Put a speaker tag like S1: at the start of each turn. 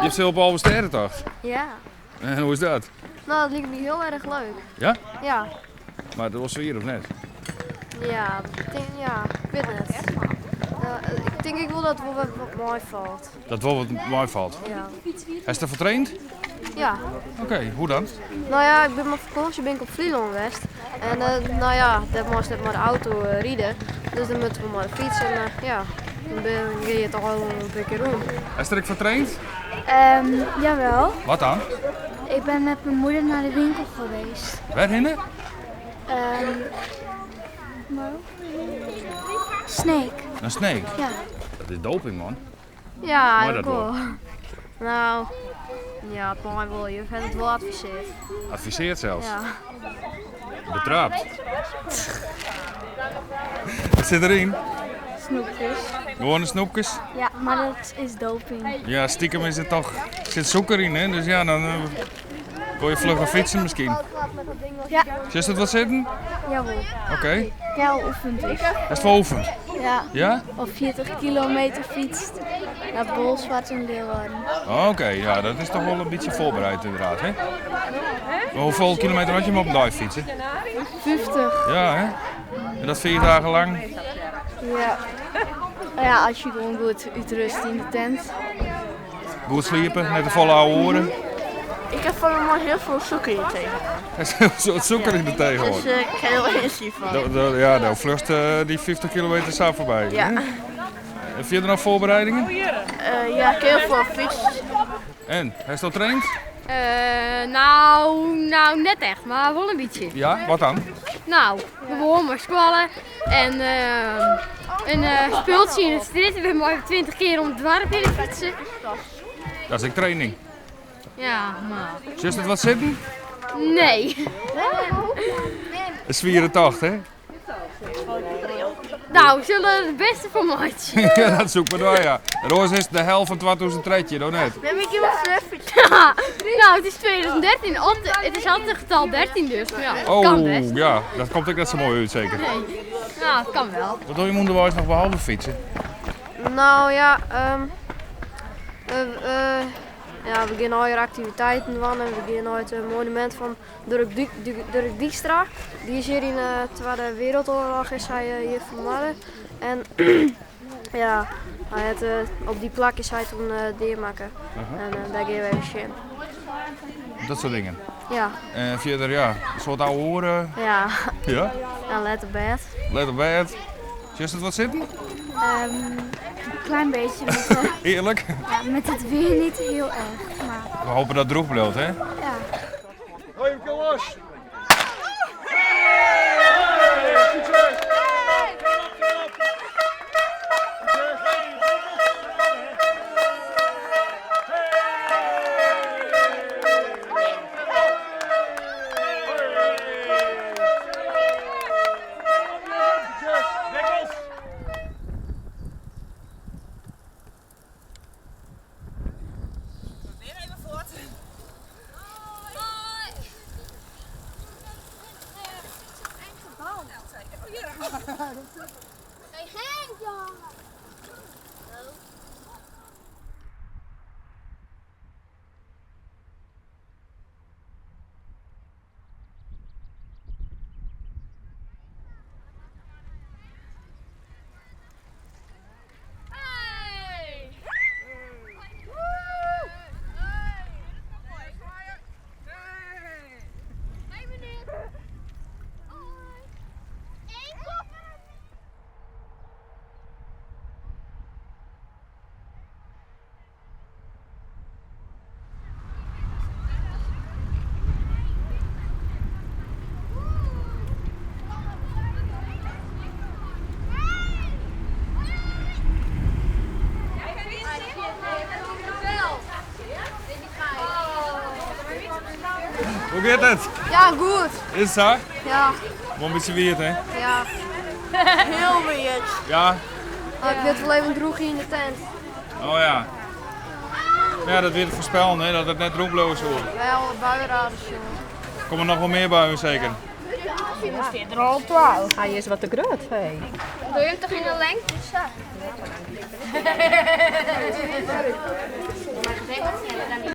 S1: Je sil op Alvestêdetocht?
S2: Ja.
S1: En hoe is dat?
S2: No, dat liket my hiel erch leuk.
S1: Ja?
S2: Ja.
S1: Mar it is wol swier, of net?
S2: Ja, tink, ja, ik wit net. Ik tink ek wol dat it wol wat meifalt.
S1: Dat wol wat meifalt?
S2: Ja.
S1: Hast derfoar traind?
S2: Ja.
S1: Oké, hoe dan?
S2: No ja, ik bin mei fakânsje bin ik op Flylân west. En no ja, dêr moast net mei de auto ride. Dus dan moatte we mei de fyts en ja, dan gean je it eilân in pear kear rûn.
S1: Hast der ek foar traind?
S3: Jawel.
S1: Wat dan?
S3: Ik ben met mijn moeder naar de winkel geweest.
S1: Wêrhinne?
S3: Sneek.
S1: Nei Sneek?
S3: Ja.
S1: Dat is doping, man.
S2: Ja,
S1: Mei dat wol?
S2: No, ja, it mei wol. Juf hat it wol advisearre.
S1: Advisearre sels?
S2: Ja.
S1: Betrapt. Wat sit deryn?
S3: Snoepkes.
S1: Gewoane snoepkes?
S3: Ja, mar dat is doping.
S1: Ja, stikem is it toch. Sit sûker yn, hè? Dus ja, dan kon je flugger fytsen miskien.
S3: Ja.
S1: Sjochst it wat sitten?
S3: Jawol.
S1: Oké.
S3: Ik ha al oefend dus.
S1: Hast wol oefend?
S3: Ja.
S1: Ja?
S3: Al 40 kilometer fytst nei Bolsward en Leeuwarden.
S1: Oké, ja, dat is toch wol in bytsje foarbereid ynderdaad, hè? Maar hoefolle kilometer hat je op in dei fytsen?
S3: 50.
S1: Ja, hè? En dat 4 dagen lang?
S3: Ja. Ja, as je gewoan goed útrust yn de tent.
S1: Goed sliepe, net te folle ouwehoeren.
S4: Ik ha fan myn mem hiel folle sûker yn de tee
S1: hân. In soad sûker yn de tee hân?
S4: Dus ik ha der wol enerzjy fan.
S1: Ja, no fluchst dy 50 kilometer sa foarby.
S4: Ja.
S1: En fierder noch foarbereidingen?
S4: Ja, ik ha hiel folle fytst.
S1: En, hast al traind?
S5: No, no, net echt, mar wol in bytsje.
S1: Ja, wat dan?
S5: No, gewoan mei skoalle en in spultsje yn de strjitte. We mei 20 kear om it doarp hinne fytse.
S1: Dat is ek training.
S5: Ja, mar.
S1: Sjochst it wat sitten?
S5: Nee.
S1: In swiere tocht, hè?
S5: No, we sille der it bêste fan meitsje.
S1: Ja, dat soe ik mar dwaan, ja. En oars is it de hel fan 2013, no net?
S4: Mem, ik wol surfen.
S5: No, it is 2013. It is altyd it getal 13 dus. Mar ja, it kan bêst.
S1: Oh, ja, dat komt ek net sa moai út seker.
S5: Nee, no, it kan wol.
S1: Wat dogge jim ûnderweis noch behalve fytsen?
S2: No ja, ja, we gean allegear aktiviteiten dwaan en we gean nei it monumint fan Durk Durk Dijkstra. Dy is hjir yn de Twadde Wereldoorlog is hy hjir fermoarde. En ja, hy hat, op dy plak is hy toen deamakke. En dêr gean we even sjen.
S1: Dat soart dingen?
S2: Ja.
S1: En fierder, ja, in soad ouwehoeren?
S2: Ja.
S1: Ja?
S2: En let op bêd.
S1: Let op bêd. Sjochst it wat sitten?
S3: Um, een klein beetje. Met, de,
S1: Eerlijk?
S3: Ja, met het weer niet heel erg. Maar...
S1: We hopen dat het droog blijft, hè?
S3: Ja.
S1: Hoi, los! Hoe giet it?
S2: Ja, goed.
S1: Is it sa?
S2: Ja.
S1: Wol in bytsje wiet, hè?
S2: Ja.
S4: Hiel wiet.
S1: Ja?
S2: It wurdt wol even drûch yn de tent.
S1: Oh ja. Ja, dat wie te foarspellen, hè, dat it net drûch bliuwe soe.
S2: Wy al buienradar sjoen.
S1: Komme noch wol mear buien seker?
S4: Der stean der al twa.
S6: Hy is wat te grut, hé.
S5: Doe je hem toch in de lengte? Sa.